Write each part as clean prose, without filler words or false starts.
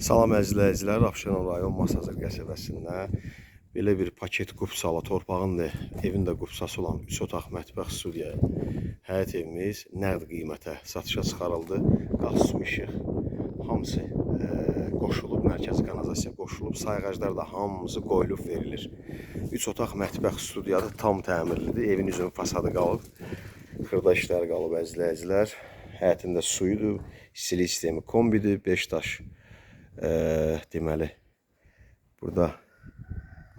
Salam əziz izləyicilər, Abşeron rayon Masazır qəsəbəsində belə bir paket qupsalı torpağın da evin də qupsası olan 3 otaq mətbəx studiya həyət evimiz nəqd qiymətə satışa çıxarıldı. Qaz, su, işıq hamısı qoşulub, mərkəzi kanalizasiya qoşulub, sayğaclar da hamısı qoyulub verilir. 3 otaq mətbəx studiyadır, tam təmirlidir. Evin üzünün fasadı qalıb. Xırda işlər qalıb əziz izləyicilər. Həyətində suyudur, istilik sistemi kombidir, 5 daş deməli burada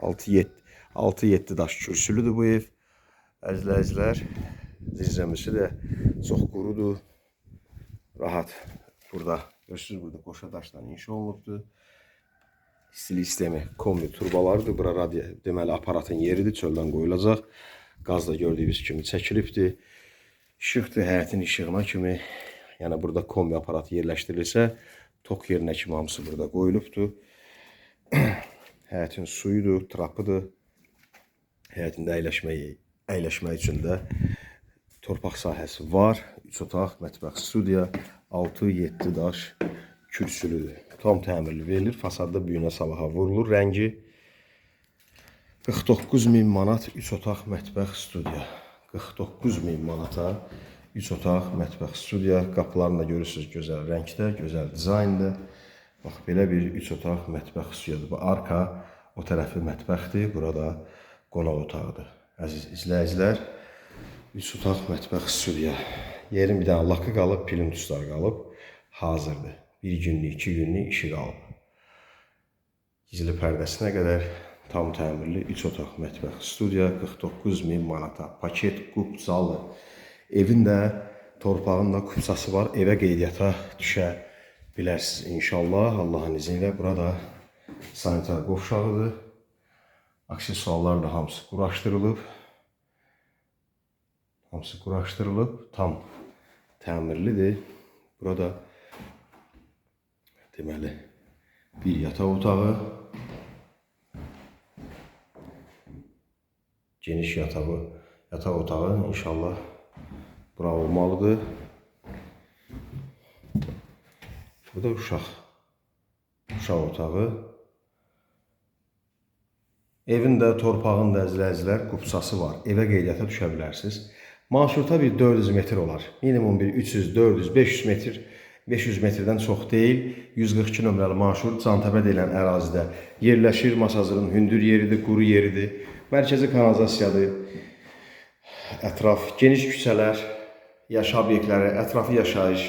6-7 daş kürsülüdür bu ev. Əziz izləyicilər, zirzəmisi də çox qurudur. Rahat burada görürsünüz, burada qoşa daşla inşa olunubdur. İstilik sistemi kombi turbalarıdır. Bura radio, deməli aparatın yeridir, çöldən qoyulacaq. Qaz da gördüyünüz kimi çəkilibdir. İşıqdır, həyətin işığına kimi. Yəni burada kombi aparatı yerləşdirilsə, tok yerinə kimi hamısı burada qoyulubdur. Həyətin suyudur, trapıdır. Həyətində əyləşmək üçün də torpaq sahəsi var. 3 otaq, mətbəx, studiya, 6-7 daş kürsülüdür. Tam təmirli verilir. Fasadda büyünə sabaha vurulur rəngi. 49 min manat 3 otaq mətbəx studiya. 49 min manata 3 otaq mətbəx studiya. Qapılarını da görürsünüz, gözəl rəngdə, gözəl dizaynda. Bax belə bir 3 otaq mətbəx studiyadır. Bu arka o tərəfi mətbəxdir, burada qonaq otağıdır. Əziz izləyicilər, 3 otaq mətbəx studiya. Yerin bir dənə lakı qalıb, plintuslar qalıb, hazırdır. Bir günlük, 2 günlük işi qalıb. Gizli pərdəsinə qədər tam təmirli 3 otaq mətbəx studiya 49 min manata. Paket qupcalı. Evin də torpağın da kupsası var. Evə qeydiyyata düşə bilərsiniz inşallah. Allahın izni ilə. Burada sanitar qovşağıdır. Aksesuarlar da hamısı quraşdırılıb. Hamısı quraşdırılıb. Tam təmirlidir. Burada deməli bir yataq otağı. Geniş yataq otağı inşallah bura olmalıdır. Bu da uşaq otağı. Evin də, torpağın da əzizləyicilər qupsası var. Evə qeydiyyata düşə bilərsiniz. Marşruta bir 400 metr olar. Minimum bir 300, 400, 500 metr, 500 metrdən çox deyil. 142 nömrəli marşrut Cantəpə deyilən ərazidə yerləşir. Masazırın hündür yeridir, quru yeridir. Mərkəzi kanalizasiyadır. Ətraf geniş küçələr, yaşa obyektləri, ətrafı yaşayış.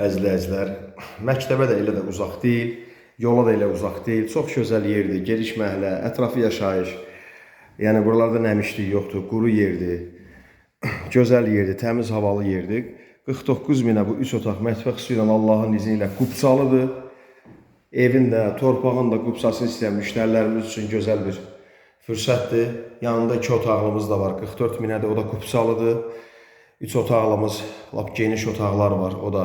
Əziz izləyicilər, məktəbə də elə də uzaq deyil, yola da elə uzaq deyil. Çox gözəl yerdir, geniş məhəllə, ətrafı yaşayış. Yəni buralarda nəmişlik yoxdur, quru yerdir. Gözəl yerdir, təmiz havalı yerdir. 49 minə bu 3 otaq mətbəx suyu ilə Allahın izni ilə qupçalıdır. Evin də, torpağın da qupsasını istəyən müştərilərimiz üçün gözəl bir fürsətdir. Yanında 2 otaqlımız da var, 44 minədir, o da qupçalıdır. 3 otaqlımız, lap geniş otaqlar var, o da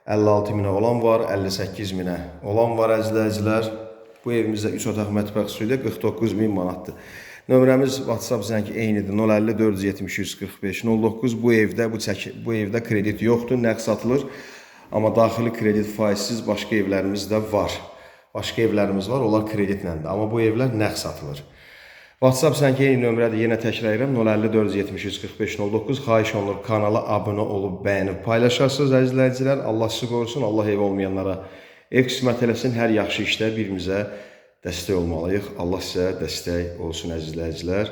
56 minə olan var, 58 minə olan var əziz izləyicilər. Bu evimizdə 3 otaq mətbəx suyu da 49 min manatdır. Nömrəmiz WhatsApp zəng eynidir. 050 470 145 09. Bu evdə bu evdə kredit yoxdur, nəqd satılır. Amma daxili kredit faizsiz başqa evlərimiz də var. Başqa evlərimiz var, onlar kreditlədir. Amma bu evlər nəqd satılır. WhatsApp zəng eyni nömrədir. Yenə təkrar edirəm. 050 470 145 09. Xahiş olunur kanala abunə olub, bəyənib paylaşarsınız əziz izləyicilər. Allah sizi qorusun. Allah ev olmayanlara ev qismət eləsin. Hər yaxşı işdə birimizə dəstək olmalıyıq. Allah sizə dəstək olsun əziz izləyicilər.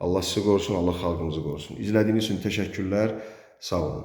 Allah sizi qorusun, Allah xalqımızı qorusun. İzlədiyiniz üçün təşəkkürlər. Sağ olun.